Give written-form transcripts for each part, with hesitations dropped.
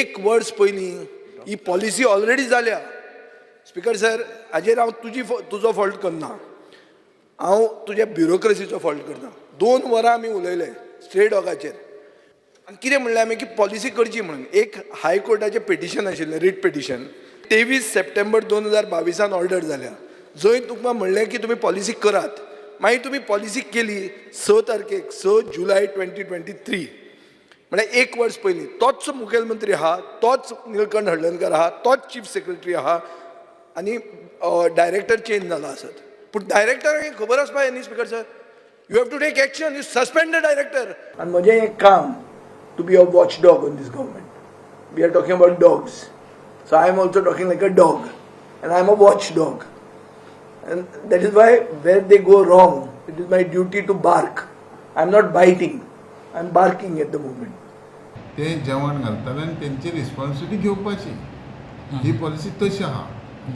एक वर्स पयलीं ही पॉलिसी ऑलरेडी जाल्या. स्पिकर सर, हाजेर हांव तुजी तुजो फॉल्ट करना, हांव तुज्या ब्युरोक्रेसीचो फॉल्ट करता. 2 वरां आमी उलयले स्ट्रे डॉगाचेर आनी कितें म्हणलें आमी की पॉलिसी करची म्हणून. एक हायकोर्टाचें पिटिशन आशिल्लें, रीट पिटिशन, 23 सप्टेंबर 2022 ऑर्डर जाल्या, जंय तुमकां म्हणलें की तुमी पॉलिसी करात. मागीर तुमी पॉलिसी केली 6 तारखेक, 6 जुलय 2023, म्हळ्यार एक वर्स पयलीं. तोच मुखेलमंत्री आहा, तोच निळकंठ हळदणकर आहा, तोच चीफ सेक्रेटरी आहा आनी डायरेक्टर चेंज जाला आसत, पूण डायरेक्टराक खबर आसपा जाय न्ही. Speaker sir, you have to take action. You suspend the director. आनी म्हजें एक काम to be a watch dog on this government. We are talking about dogs, so I am also talking like a dog and I am a watch dog, and that is why where they go wrong, it is my duty to bark. I am not biting, I am barking at the moment. ते जेवण घालताले आनी तेंची responsibility घेवपाची. ही policy तशी आहा,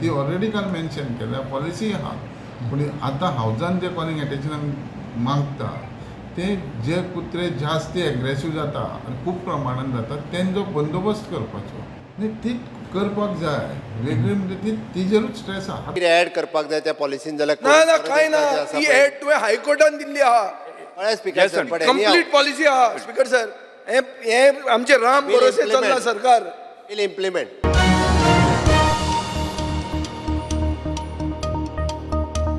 ती already काल मेन्शन केल्या, पॉलिसी आहा. पूण आतां हावजान जे कॉलिंग एटेन्शन आमी मागता, ते जे कुत्रे जास्ती एग्रेसीव जाता आनी खूब प्रमाणान जाता, तेंचो बंदोबस्त करपाचो. न्ही, ती करपाक जाय वेगळी, म्हणजे ती तिजेरूच स्ट्रेस आहा. कितें ऍड करपाक जाय त्या पॉलिसीन जाल्यार ना ना, काय ना. ती ऍड तुवें हायकोर्टान दिल्ली आहा. कळ्ळें स्पीकर सर, पण कंप्लीट पॉलिसी आहा. स्पीकर सर, हे हे आमचे राम भरोसे चल्ला सरकार. Will implement.